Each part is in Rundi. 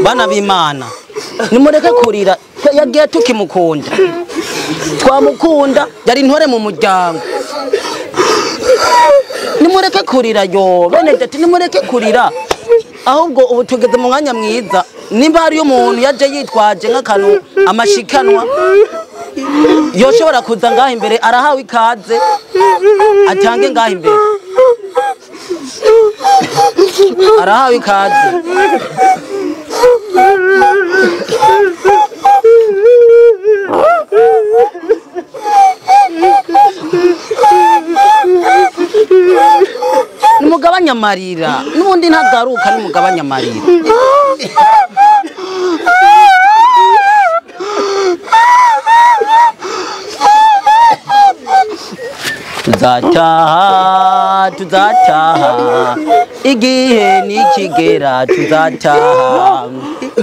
Bana b'Imana nimureke kurira, yagiye tukimukunda, twamukunda, yari intore mu muryango. Nimureke kurira yo bene dati, nimureke kurira. Ahubwo ubu tugeze mu mwanya mwiza, nimba hariyo umuntu yaje yitwaje nk'akantu amashikanwa yoshobora kuza ngaha imbere, arahawe ikaze atange ngaha imbere, arahawe ikaze. Nimugabanya amarira, n'ubundi ntagaruka, nimugabanya amarira. Tuzataha, tuzataha, igihe nikigera tuzataha,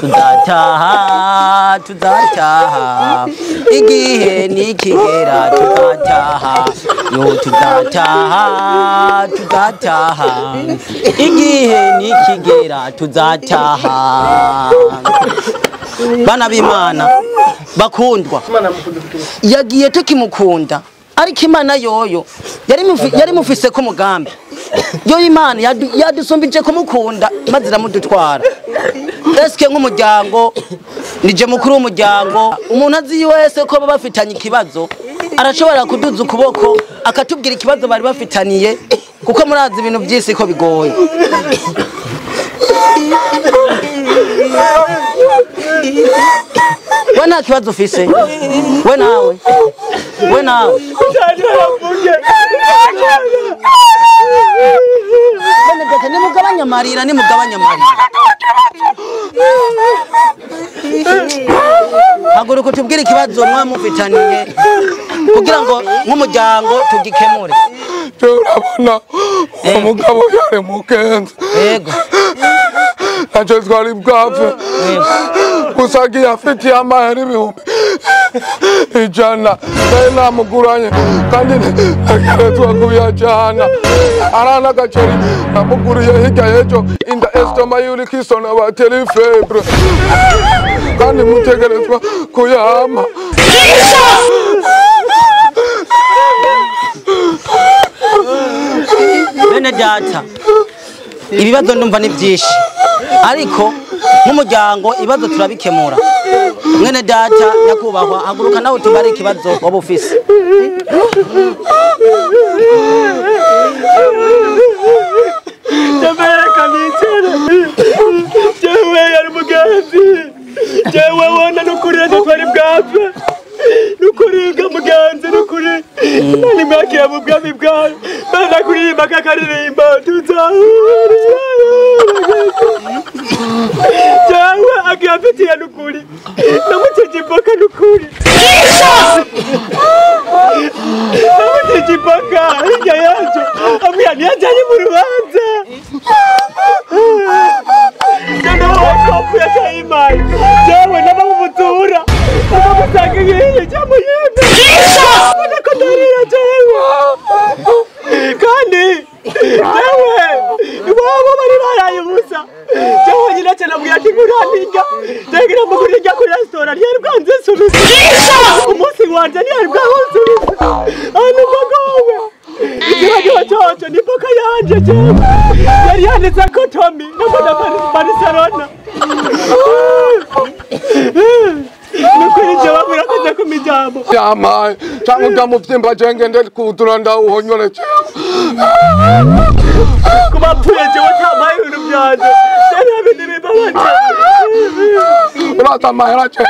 tuzataha, tuzataha, igihe nikigera tuzataha, yo tuzataha, tuzataha, igihe nikigera tuzataha. Bana b'Imana bakundwa, yagiye tukimukunda, ariko Imana yoyo yari mufise ko mugambi. Yo Imana yadusumbije kumukunda maze iramudutwara. Eske nk'umuryango, nije mukuru w'umuryango, umuntu azi wese ko baba bafitanye ikibazo arashobora kuduza ukuboko akatubwira ikibazo bari bafitaniye, kuko murazi ibintu by'isi ko bigoye. We nta kibazo ufise, we nawe, we nawe. Bene nimugabanya amarira, nimugabanya amarira. Haguruka utubwire ikibazo mwamufitaniye kugira ngo nk'umuryango tugikemure. Turabona umugabo yari mukenzi. Yego. Ntacyo twari bwapfe. Gusa agiye afitiye amahera 100,000 nari namuguranye kandi ntegerezwa kuyajyana. Arana agaceri namuguriye hirya y'ejo, inda esitoma y'uriko isona batera ifebre kandi mutegerezwa kuyama. Bene data, ibibazo ndumva ni byinshi, ariko nk'umuryango ibibazo turabikemura. Mwene data nyakubahwa, haguruka nawe tubare ikibazo waba ufise. Jewe yari mugenzi, jewe wona nukurira twari bwapfe, nukuriga mugenzi, nukuri Imana imwakira mu bwami bwayo, mana kuririmba kakaririmba tuzahurira. Jewe agiye afitiye nukuri, namuteje imboka nukuri, namuteje imboka hirya yacu, ambwira ntiyajyanye mu rubanza. Noneho kopu yataye imari, jewe n'abamutura abamusanga igihe cyamuyembe, abona ko ndarira jewe. Kandi jewe iwabo bari baraye ubusa, jewe nyina cyane amubwira ati nguraninga, jewe namugurira kuri resitora ntiyari bwanze nsubize, umunsi wanje ntiyari bwansubize, ahantu mbagowe. Ikibagiwe coco ni imboka yanje jewe, yari yanditse ko Tommy nabona Barcelona. Nukuri jewe murakoze ku mijambo. Yamaye cyangwa utamuvyimba je ngende kudura ndawuhonyore jewe. Kuba mpfuye jewe ntampaye ibintu byanje, jewe bintu bibabaje. Urata amahera jewe,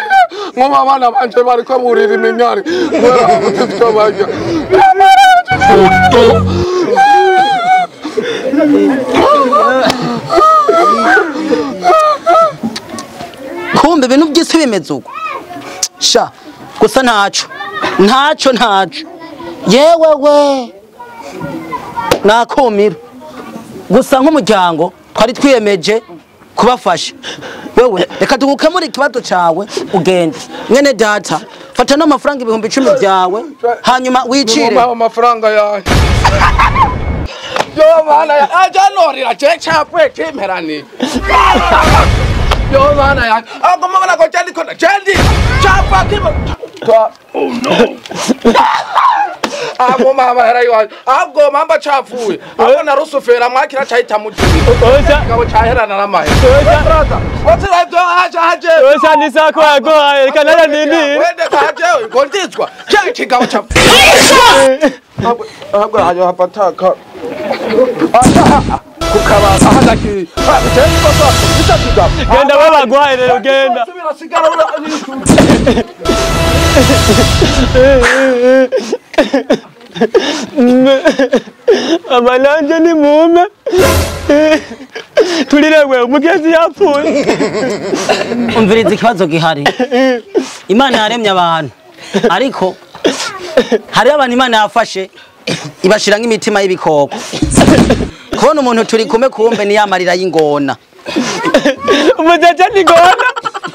nkuba abana banje bariko burira iminyari kubera babuze ivyo barya. Kumbe ibintu by'isi bimeze uko sha, gusa ntaco ntaco ntaco, yewe we nakumira. Gusa nk'umuryango twari twiyemeje kubafasha. Wewe reka tugukemure ikibazo cawe ugende. Mwene data, fata n'amafaranga 10,000 byawe hanyuma wicire. Mama, amafaranga yawe. Yo mana ya aja norira je chapwe kimperani. Yo mana ya agoma mana ko cyandi ko cyandi chapa kimo. Oh no. Abo mama hera yo ago mamba chapfuye. Abo na rusufera mwakira chahita mutiri. Oya chaherana namahe. Brother, what's right do aja aje. Oya nisako ago reka nara nini. Wende kaje gonditswa. Cya chapfuye. Ahubwo hayo hapataka. Kukaba ahadaki. Genda babagwaye rero genda. Amalanje ni mume. Tulirewe umugenzi yapfuye. Umviriza ikibazo gihari. Imana yaremye abantu, ariko hari abantu Imana yafashe ibashira nk'imitima y'ibikoko. Kubona umuntu turi kumwe kumbe ni yamarira y'ingona. Umujaja ni ngona.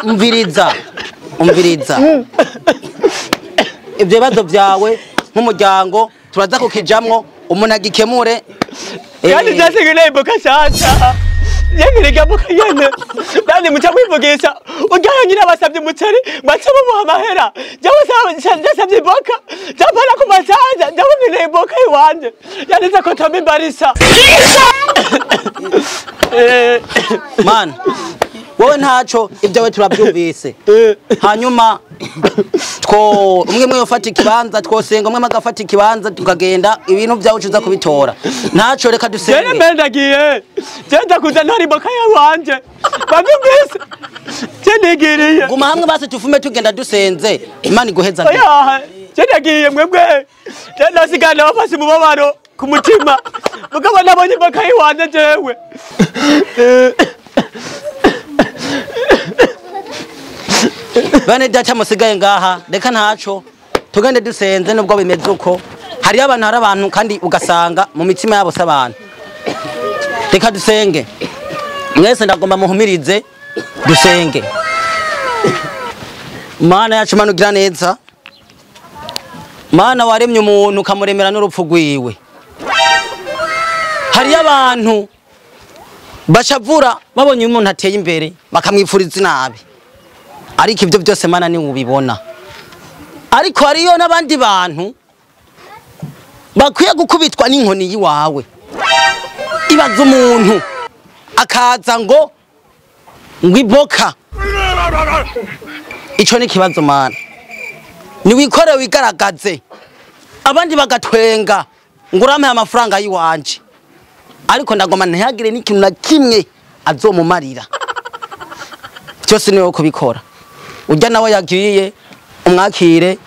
Umviriza, umviriza. Ibyo bibazo byawe nk'umuryango turaza kukijamwo umuntu agikemure. Kandi byasigaye imboga shasha. Yemerega mboga nyene. Nani muca kwivugisha ujyayo nyine abasabye umuceri baca bamuha amahera. Jewe nasabye imboga japana ku masanja ndabona imboga iwanje. Yanditse ko tamimbarisa. Man, wowe ntaco ibyawe turabyumvise. Hanyuma two umwe mwe yofata ikibanza twosenga, umwe agafata ikibanza tukagenda ibintu byawe ucuza kubitora. Ntaco reka dusenge. Jene mbendagiye. Jenda kuza ntari imboga yawanje. Babyumvise. Jenigiriye. Guma hamwe basi tufume tugenda dusenze. Imana iguheza. Oya, jendagiye mwebwe. Jenda sigana bafashe umubabaro ku mutima. Mugabo nabonye imboga yiwanje jewe. Bene data musigaye ngaha reka ntaco tugende dusenze nubwo bimeze uko. Hari abantu hari abantu kandi ugasanga mu mitima yabo sabantu. Reka dusenge. Mwese ndagomba muhumirize dusenge. Mana yacu Mana ugira neza. Mana waremye umuntu ukamuremera n'urupfu rwiwe. Hari abantu bashavura babonye umuntu ateye imbere bakamwifuriza inabi. Ariko ibyo byose Mana ni ubibona. Ariko hariyo n'abandi bantu bakwiye gukubitwa n'inkoni yiwawe. Ibaza umuntu akaza ngo ngwiboka. Ico ni kibazo Mana. Ni wikore wigaragaze. Abandi bagatwenga ngo urampe amafaranga yiwanje. Ariko ndagoma ntihagire n'ikintu na kimwe azomumarira. Cyose niwe kubikora. Ujya nawe yagiye umwakire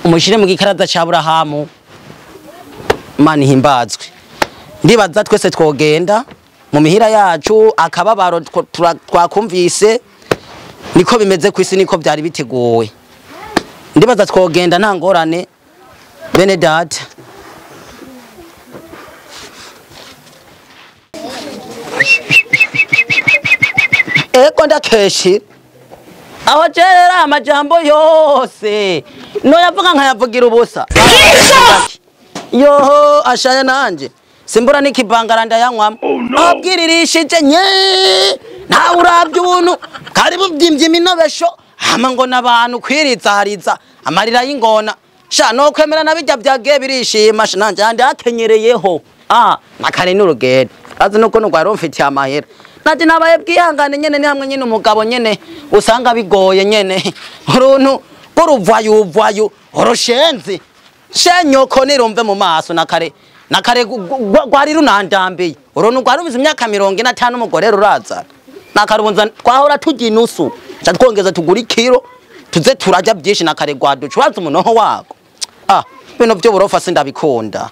umushire mu gikaraza ca Aburahamu. Imana ihimbazwe. Ndibaza twese twogenda mu mihira yacu akababaro twakumvise niko bimeze ku isi niko byari biteguwe. Ndibaza twogenda nta ngorane bene data. Eko ndakeshi aho jera amajambo yose no yavuga nkayavugira ubusa. Yoho ashaya nanje simbura nikibangara ndayanywamo. Abwiririshije nye nta urabye ubuntu kari bubyimbye iminobesho hama ngo nabantu kwirizariza amarira y'ingona sha no kwemera nabijya byagiye birishima nanje andi akenyereyeho nakare n'urugendo azi nuko nugwari umfitiye amahera. Nati nabaye bwihangane nyene ni hamwe nyene umugabo nyene usanga bigoye nyene uruntu rw'uruvayuvayu urushenzi shenyoko nirumve mu maso nakare nakare gwari runandambiye uruntu gwari rubize imyaka 45 umugore rurazana nakarubunza twahora tujya inusu ca twongeza tugura ikiro tuze turajya byinshi nakare gwaducu waza umunoho wako. Bino byo burofa sindabikunda.